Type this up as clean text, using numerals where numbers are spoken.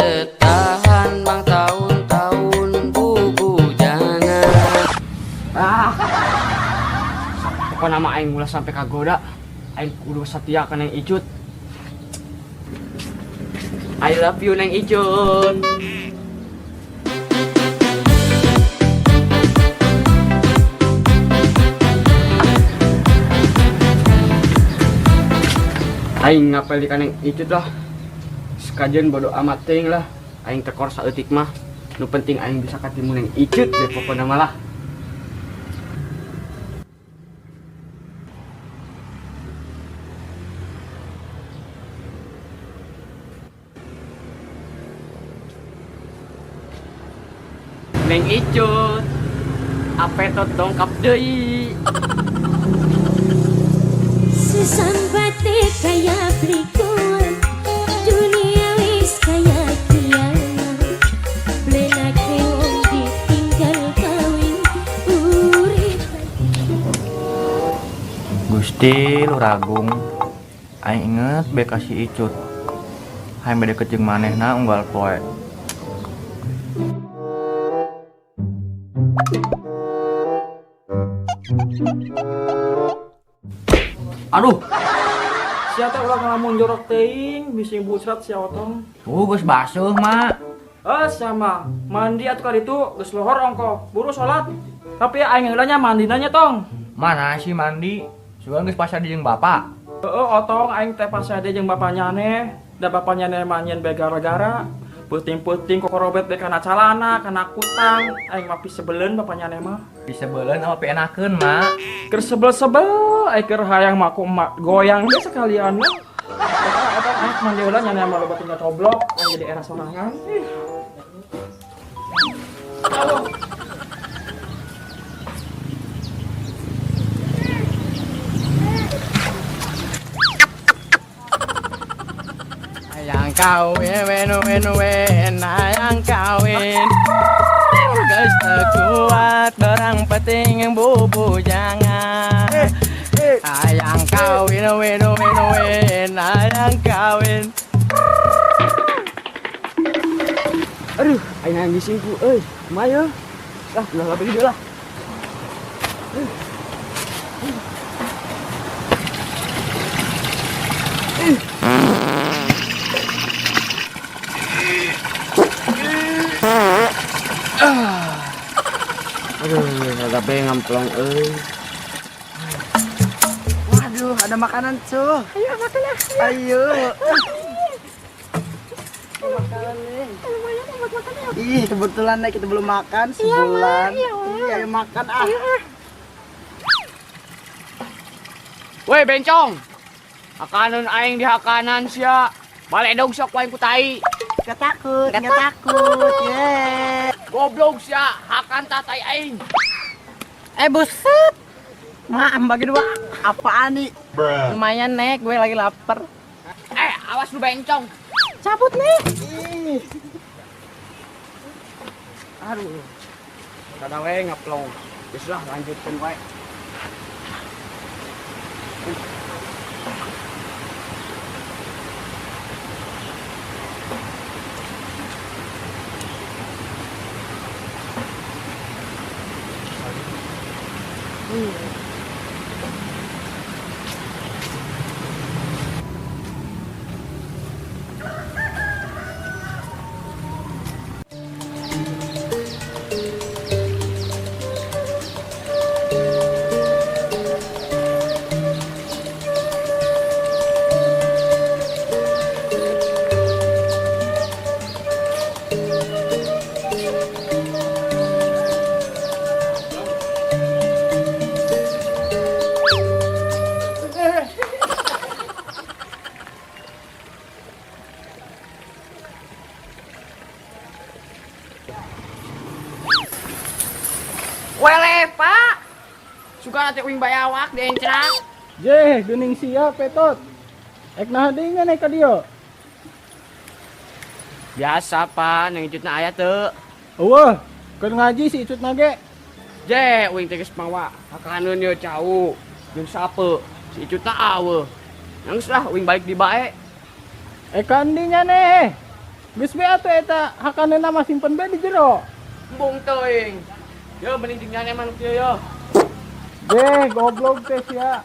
Tetahan bang tahun-tahun bubujangan. Ah. Pokokna mah aing ulah sampai kagoda. Aing kudu setia ka Neng Icut. I love you, Neng Icut. Aing ngapel di ka Neng Icut lah. Sekajian bodo amat teuing lah. Aing tekor saeutik mah. Nu penting aing bisa katimu Neng Icut deh pokokna mah lah. Neng Icut, apetot dongkap deui. Sesambate kaya plikon, dunia wis kaya kiamat. Blenake wong ditinggal kawin, urip. Gusti Luragung, aing inget bae ka si Icut. Hayang bade deket jeung manehna unggal poe. Aduh, Sia teh ulah ngalamun jorok teuing, bisi bucrat sia otong. Geus basuh, Mak. Eh, sama mandi atuh kaditu geus lohor ongko, buru salat. Tapi aing heula nya mandina nya tong. Mana sih mandi? Sugan geus pasade jeung bapak. Heeh, otong aing teh pasade jeung bapaknya aneh. Da bapaknya aneh mah nyen bae gara-gara peuting-peuting kokorobet bae kana calana, kana kutang. Aing mah pisebeleun bapaknya aneh mah. Pisebeleun apa pienakeun, Mak? Keur sebel-sebel, aing keur hayang mah ku emak goyang we sekalian mah. Otong aing mandi heula nya mah loba tinggal coblok, aing jadi era sorangan. Ih. Ayang kawin, wen wen wen, ayang kawin. Geus teu kuat barang penting bubujangan. Ayang kawin, wen wen wen, ayang kawin. Aduh, aing hayang gising ku euy. Kumaha yeuh? Ah, ulah labih deui lah. Aduh, rada be ngamplong euy. Waduh, ada makanan, Cuh. Ayo makan ah. Ayo. Makanan nih. Lumayan buat makan ya. Ih, kebetulan nih kita belum makan sebulan. Iya, Ma. Iya, ayo makan ah. Ayo ah. Woi, bencong. Hakanan aing di hakanan sia. Baledog sok aing ku tai. Gak takut, gak takut. Yeay. Goblok sia, hakan tah tai aing. Buset. Maaf bagi dua. Apaan nih? Bruh. Lumayan, Nek, gue lagi lapar. Awas lu bencong. Cabut nih. Ih. Aduh. Kada we ngaplong. Geus lah lanjutkeun wae. Wele, Pak. Suka nanti uing bayawak diencrak. Jeh, geuning sia petot. Ek naha deui ngan ka dieu? Biasa, Pak, nang Icutna aya teu. Eueuh, keur ngaji si Icutna ge. Jeh, uing teh geus mawa hakaneun ieu cau jeung sape. Si Icutna aweuh. Nangis lah uing balik di bae. Ka endi nya neh? Geus be atuh eta hakaneuna mah simpen be di jero. Embung teuing. Yo mending jeung nyaneh mah nu kieu yo. Deh, goblok teh sia.